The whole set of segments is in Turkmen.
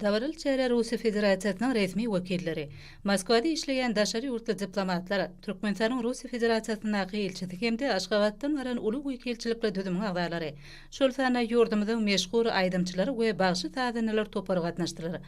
Dabaraly çärä Russiýa Federasiýasynyň resmi wekilleri, Moskwada işleýän daşary ýurtly diplomatlar, Türkmenistanyň Russiýa Federasiýasyndaky ilçisi hem-de Aşgabatdan baran uly wekilçilikli düzümiň agzalary, şol sanda ýurdumyzyň meşhur aýdymçylary we bagşy-sazandalar topary gatnaşdylar.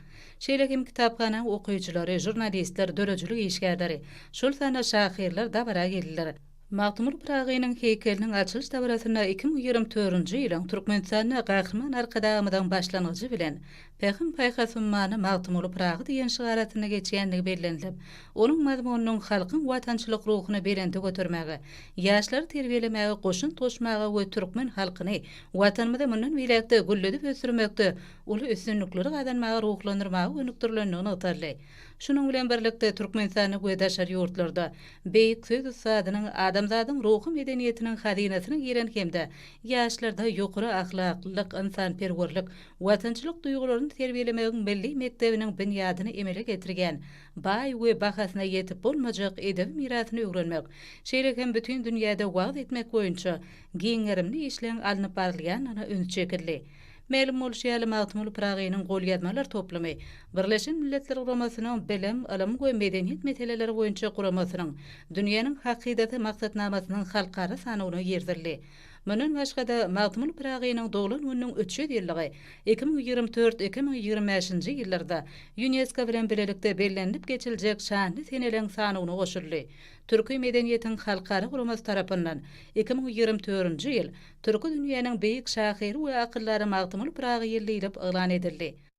Şeýle hem kitaphanaň okyjylary, žurnalistler, döredijilik işgärleri, şol sanda şahyrlar dabara geldiler. Magtymguly Pyragynyň heýkeliniň açylyş dabarasynda 2024-nji ýylyň Türkmenistanda Gahryman Arkadagymyzyň başlangyjy bilen Pähim-paýhas ummany Magtymguly Pyragy diýen şygar astynda geçýändigi bellenilip, onuň mazmunynyň halkyň watançylyk ruhuny belende götermäge, ýaşlary terbiýelemäge goşant goşmaga we türkmen halkyny Watanymyzy mundan beýläk-de gülledip ösdürmekde uly üstünlikleri gazanmaga ruhlandyrmaga gönükdirilendigi nygtaldy. Şunuň bilen birlikde, Türkmenistanda we daşary ýurtlarda beýik söz ussadynyň adamzadyň ruhy medeniýetiniň hazynasyna giren hem-de ýaşlarda ýokary ahlaklylyk, ynsanperwerlik, watançylyk duýgularyny terbiýelemegiň milli mekdebiniň binýadyny emele getirýän baý we bahasyna ýetip bolmajak edebi mirasyny öwrenmek, şeýle hem bütin dünýäde wagyz etmek boýunça giň gerimli işleň alnyp barylýandygyna üns çekildi. Mälim bolşy ýaly, Magtymguly Pyragynyň golýazmalar toplumy Birleşen Milletler Guramasynyň Bilim, ylym we medeniýet meseleleri boýunça guramasynyň Dünýäniň hakydasy maksatnamasynyň halkara sanawyna girizildi. Mundan başga-da, Magtymguly Pyragynyň doglan gününiň 300 ýyllygy 2024, 2025-nji ýyllarda Ýunesko bilen bilelikde bellenilip geçiljek şanly seneleriň sanawyna goşuldy. Türki medeniýetiň halkara guramasy tarapyndan 2024-nji ýyl Türki dünýäniň beýik şahyry we akyldary Magtymguly Pyragy ýyly diýlip yglan edildi.